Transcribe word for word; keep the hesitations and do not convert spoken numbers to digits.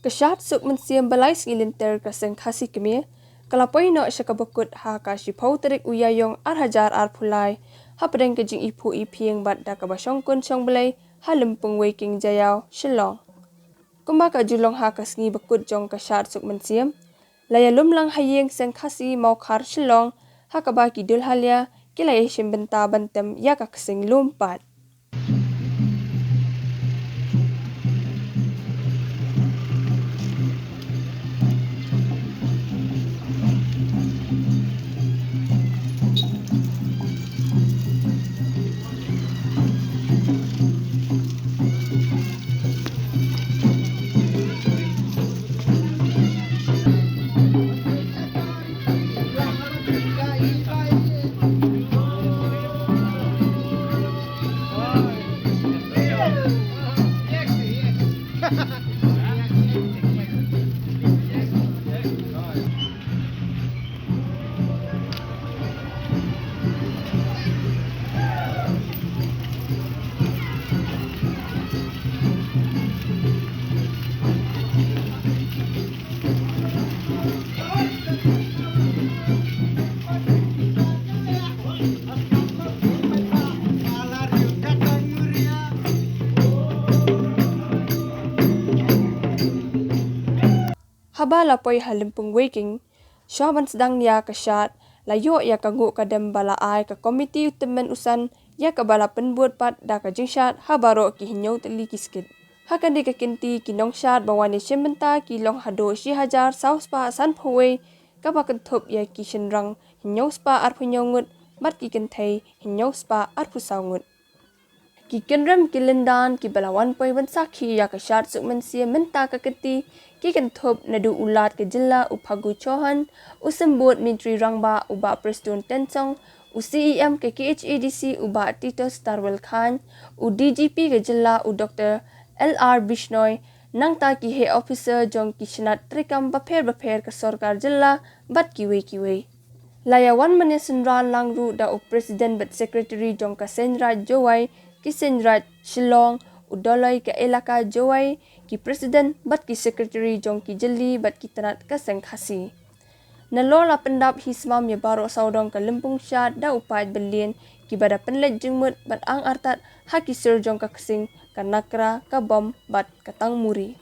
Ka shad suk mynsiem ba lai sngi lynter ka seng Khasi Khmer ka la poi noh sha kaba kut ha ka shiphew tarik u Ïaïong ar hajar arphew lai hapdeng ka jingiphuh iphieng bad da kaba shongkun shongblei ha Lympung Weiking Jaiaw, Shillong. Kumba ka ju long ha ka sngi ba kut jong ka shad suk mynsiem, la ïalum lang ha ïing seng Khasi Mawkhar, Shillong, ha kaba ki dulhalia ki la ïashim bynta ban tem ïa ka ksing lum pat. Haba la poi ha Lympung Weiking, shuwa ban sdang ïa ka shad, la ïoh ïa ka nguh ka dem ba la ai ka komiti u tymmen u san, ïa kaba la pynbud pat da ka jingshad ha baroh ki hynñiew tylli ki skit. Ha kane ka kynti ki nongshad ba wan ïashim bynta ki long haduh shi hajar saw spah sanphew wei, kaba kynthup ïa ki shynrang hynñiew spah arphew hynñiew ngut bad ki kynthei hynñiew spah arphew saw ngut. Ki kynrem ki lyndan kiba la wan poi ban sakhi ïa ka shad suk mynsiem mynta ka kynti ki kynthup naduh u Lat ka jylla u Phagu Chauhan, u Symbud Myntri Rangbah u Bah Prestone Tynsong, u C E M ka K H A D C u Bah Titus Tarwel Chyne, u D G P ka jylla u Doctor L R Bishnoi, nangta ki heh ophisar jong ki shnat treikam bapher bapher ka sorkar jylla bad kiwei kiwei. La ïawan mane synran lang ruh da u president bad secretary jong ka Seiñ Raij Jowai, ki Seiñ Raij Shillong, u Dolloi ka Elaka Jowai, ki president bad ki secretary jong ki jylli bad ki tnat ka seng Khasi. Nalor la pyndap hi smam ïa baroh sawdong ka lympung shad da u paid byllien kiba da pynleit jingmut bad ang artat ha ki sur jong ka ksing, ka nakra, ka bom bad ka tangmuri.